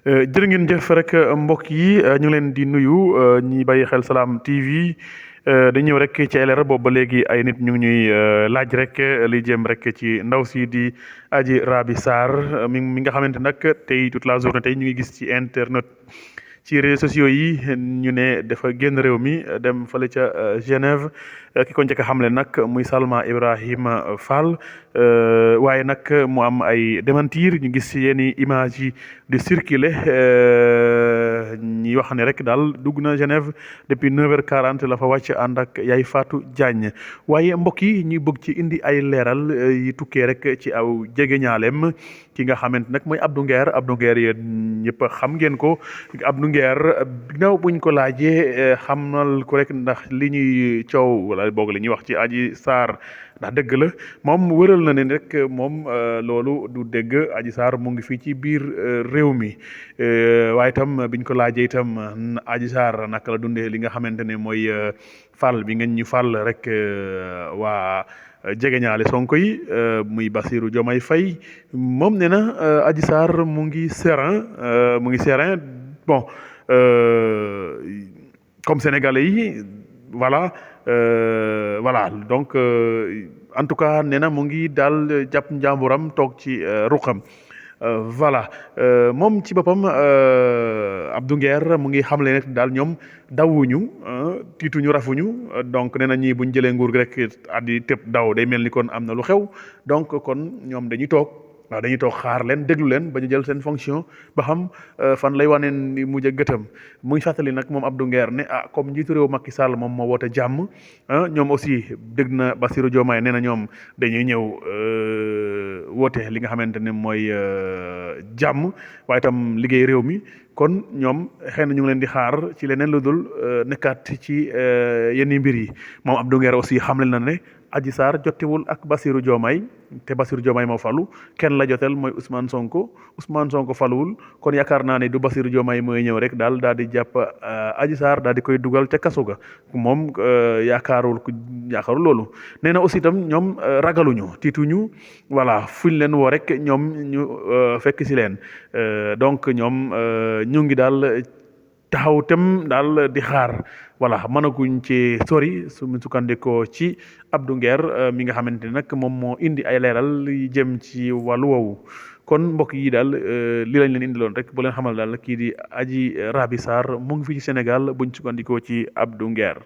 jërë ngeen jëf rek mbokk yi ñu ngi leen di nuyu ñi bàyyi xel Salam TV dañu ñëw rek ci LR boobu ba léegi ay nit ñu ngi ñuy laaj rek li jëm rek ci ndaw si di Adji Raby Sarr mi nga xamante nag tey toute la journée tey ñu ngi gis ci internet ci réseaux sociaux yi ñu ne dafa génn réew mi dem fële ca Genève ki ko njëkk a xamle nag muy Salma Ibrahima Fall waaye nag mu am ay démentir ñu gis yenn image yi di circuler ñi wax ne rek daal dugg na Genève depuis 9h40 la fa wàcc ànd ak Yaay Fatou Diagne waaye mbokk yi ñu bëgg ci indi ay leeral yi tukkee rek ci aw jegeñaaleem ki nga xamante nag mooy Abdou Nguer yéen ñëpp xam ngeen ko Abdou Nguer ginnaaw buñ ko laajee xamal ko rek ndax li ñuy coow wala boog li ñuy wax ci Adji Sarr ndax dëgg la moom wëral na ne rek moom loolu du dëgg Adji Sarr mu ngi fii ci biir réew mi waaye itam biñ ko laajee itam Adji Sarr naka la dundee li nga xamante ne mooy fal bi ngeen ñu fal rek waa jegeñaale Sonko yi muy Bassirou Diomaye Faye moom nee na Adji Sarr mu ngi serein bon comme sénégalais yi voilà donc en tout cas nee na mu ngi daal jàpp njàmburam toog ci ruqam voilà moom ci boppam Abdou Nguer mu ngi xamle ne daal ñoom dawuñu tiituñu rafuñu donc nee na ñii buñ jëlee nguur gi rek addi tëb daw day mel ni kon am na lu xew donc kon ñoom dañuy toog xaar leen déglu leen ba ñu jël seen fonction ba xam fan lay wane ni mujj a gëtam muy fàttali nag moom Abdou Nguer ne comme njiitu réew Macky Sall moom moo woote jàmm ñoom aussi dégg na Bassirou Diomaye nee na ñoom dañuy ñëw woote li nga xamante ne mooy jàmm waaye itam liggéey réew mi kon ñoom xëy na ñu ngi leen di xaar ci leneen lu dul nekkaat ci yenn mbir yi moom Abdou Nguer aussi xamle na ne Adji Sarr jotewul ak Bassirou Diomaye te Bassirou Diomaye moo falu kenn la jotel mooy Ousmane Sonko faluwul kon yaakaar naa ne du Bassirou Diomaye mooy ñëw rek daal di jàpp Adji Sarr daal di koy dugal ca kaso ga moom yaakaarul loolu nee na aussi itam ñoom ragaluñu tiituñu voilà fuñ leen woo rek ñoom ñu fekk si leen donc ñoom ñu ngi daal taxaw tem daal di xaar voilà mënaguñ ci sori su sukkandikoo ci Abdou Nguer mi nga xamante ne nag moom moo indi ay leeral yi jëm ci wàllu woowu kon mbokk yi daal li lañ leen indiloon rek bu leen xamal daal kii di Adji Raby Sarr mu ngi fii ci Sénégal buñ sukkandikoo ci Abdou Nguer